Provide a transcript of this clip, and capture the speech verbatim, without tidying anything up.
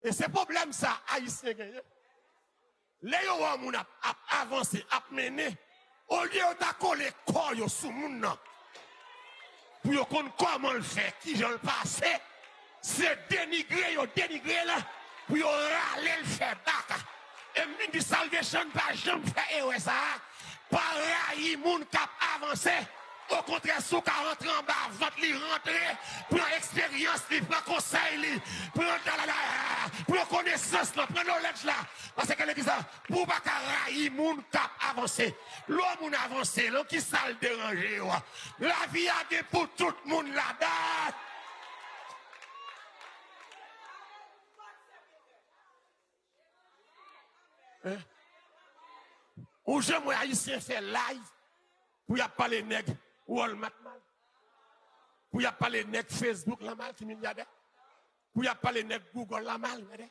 E se pwoblèm sa Ayisyen genyen. Lè yo wè yon moun ap, ap avanse, ap mennen, olye yo ta kole kò yo sou moun nan pou yo konn kòman l fè, kijan l pase, se denigre yo denigre l pou yo rale l fè bak. E m vin di Salvation pa janm fè erè sa a. Pa rayi moun k ap avanse. Okontrè, si w ka rantre anba vant li, rantre, pran eksperyans li, pran konsèy li, pran, pran konesans lan, pran knowledge la. Paske legliz la, pou w pa ka rayi moun k ap avanse. Lè yon moun avanse, lan ki sa l deranje yo a? Lavi a gen pou tout moun ladan. Hein? Ou janm wè Ayisyen fè live pou y ap pale nèg Walmart mal? Pou y ap pale nèg Facebook la mal ki milyadè? Pou y ap pale nèg Google la mal, gade?